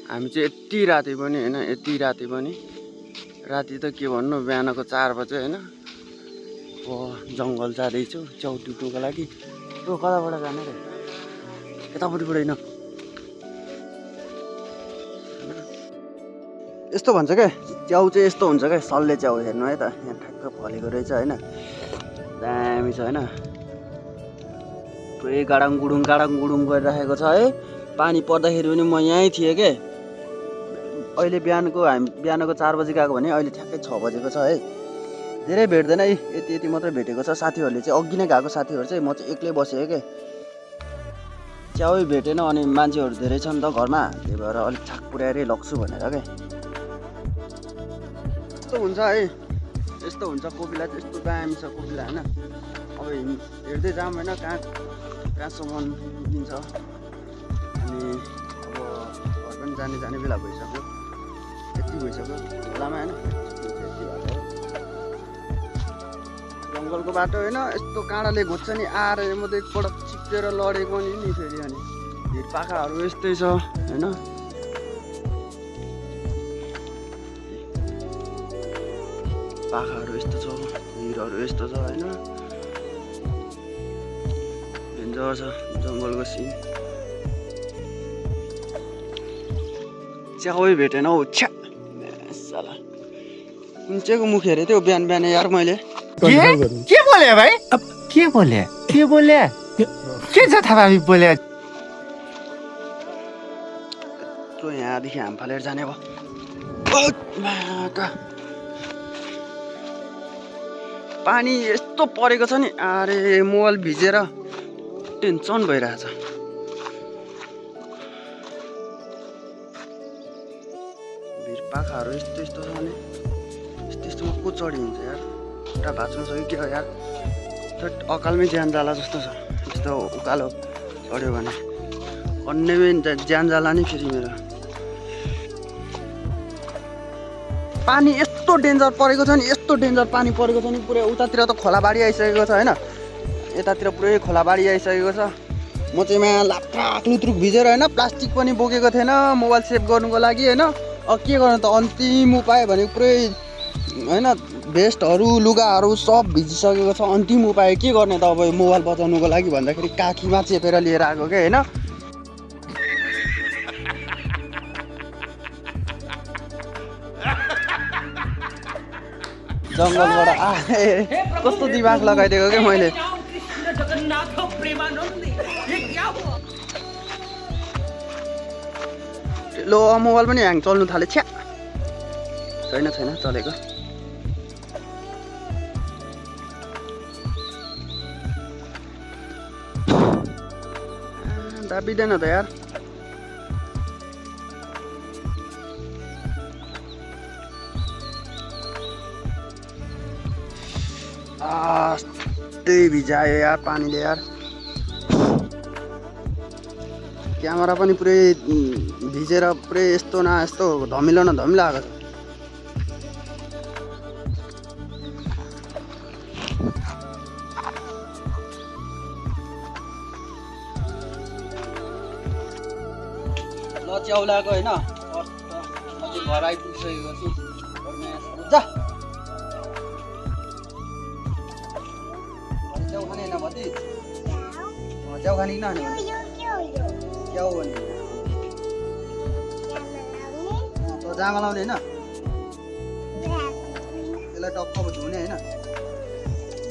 हामी चाहिँ यति राति पनि होइन, यति राति पनि, राति त के भन्नु, बिहानको 4 बजे होइन, जङ्गल जाँदैछु च्याउ टिप्नुको लागि। त्यो कताबाट जाने रे, यतापट्टिबाट होइन। यस्तो भन्छ क्या, च्याउ चाहिँ यस्तो हुन्छ क्या, सल्ले च्याउ हेर्नु है त, यहाँ ठ्याक्क फलेको रहेछ होइन, दामी छ होइन। पुरै गाडाङ गुडुङ गरिराखेको छ है। पानी पर्दाखेरि पनि म यहीँ थिएँ के। अहिले बिहानको 4 बजी गएको भने अहिले ठ्याक्कै 6 बजेको छ है। धेरै भेट्दैन है, यति मात्रै भेटेको छ। साथीहरूले चाहिँ अघि नै गएको साथीहरू चाहिँ, म चाहिँ एक्लै बसेँ के। च्याउ भेटेन, अनि मान्छेहरू धेरै छ नि त घरमा, त्यही भएर अलिक छाक पुर्याएरै लग्छु भनेर क्या। यस्तो हुन्छ है, यस्तो हुन्छ। कोपिला चाहिँ यस्तो दामी छ कोपिला होइन। अब हेर्दै जाऊँ होइन, कहाँसम्म दिन्छ। अनि अब घर पनि जाने बेला भइसक्यो, यति भइसक्यो खोलामा होइन। जङ्गलको बाटो होइन, यस्तो काँडाले घोज्छ नि, आएर म त एकपल्ट चिप्लेर लडेको नि फेरि। अनि भिर पाखाहरू यस्तै छ होइन। पाखाहरू यस्तो छ, भिरहरू यस्तो छ होइन। डेन्जर छ जङ्गलको सिन। च्याउ भेटेन हौ, छ्या साला। कुन चाहिँको मुख हेरेको थियो बिहान यार मैले। के बोले भाइ? अब के बोले के छ थाहा हामी बोले? यत्रो यहाँदेखि हाम फालेर जाने भयो। पानी यस्तो परेको छ नि, अरे मोबाइल भिजेर टेन्सन भइरहेछ। भिर पाखाहरू यस्तो छ भने यस्तोमा को चढी हुन्छ यार। खुट्टा भाँच्नु सक्यो के हो यार, अकालमै ज्यान जाला जस्तो छ। यस्तो उकालो चढ्यो भने अन्यमै ज्यान जाला नि फेरि मेरो। पानी यस्तो डेन्जर परेको छ नि, यस्तो डेन्जर पानी परेको छ नि। पुरै उतातिर त खोलाबारी आइसकेको छ होइन, यतातिर पुरै खोलाबारी आइसकेको छ। म चाहिँ यहाँ लात्राक लुत्रुक भिजेर होइन, प्लास्टिक पनि बोकेको थिएन मोबाइल सेभ गर्नुको लागि होइन। अब के गर्नु त, अन्तिम उपाय भनेको पुरै होइन, भेस्टहरू लुगाहरू सब भिजिसकेको छ। अन्तिम उपाय के गर्ने त अब मोबाइल बचाउनुको लागि भन्दाखेरि काखीमा चेपेर लिएर आएको क्या होइन। जङ्गलबाट आए कस्तो दिमाग लगाइदिएको क्या मैले। लो मोबाइल पनि ह्याङ चल्नु थाल्यो, छ्या। छैन चलेको। दाबिँदैन त यार। त्यही भिजायो यार पानीले यार। क्यामेरा पनि पुरै भिजेर पुरै यस्तो न यस्तो धमिलो आएको छ। ल च्याउ लगाएको होइन, घर आइपुगिसकेको छु। जा च्याउ खाने होइन भति, च्याउ खाने किन खाने च्याउ भने त जामा लाउने होइन, त्यसलाई टक्क धुने होइन,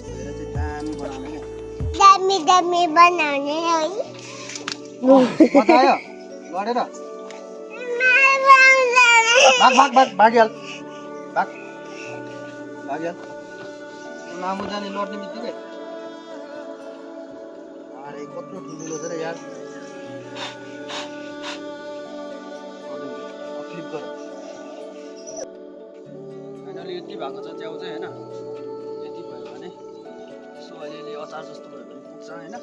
धोएर चाहिँ दामी बनाउने क्या। दामी बनाउने है। मजा आयो गरेर। भागिहाल लामो जाने लड्ने बित्तिकै। अरे कत्रो ठुलो छ र यार। फ्लिप गर। फाइनली यति भएको छ च्याउ चाहिँ होइन। यति भयो भने यसो अलिअलि अचार जस्तो भयो भने पुग्छ होइन,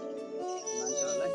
मान्छेहरूलाई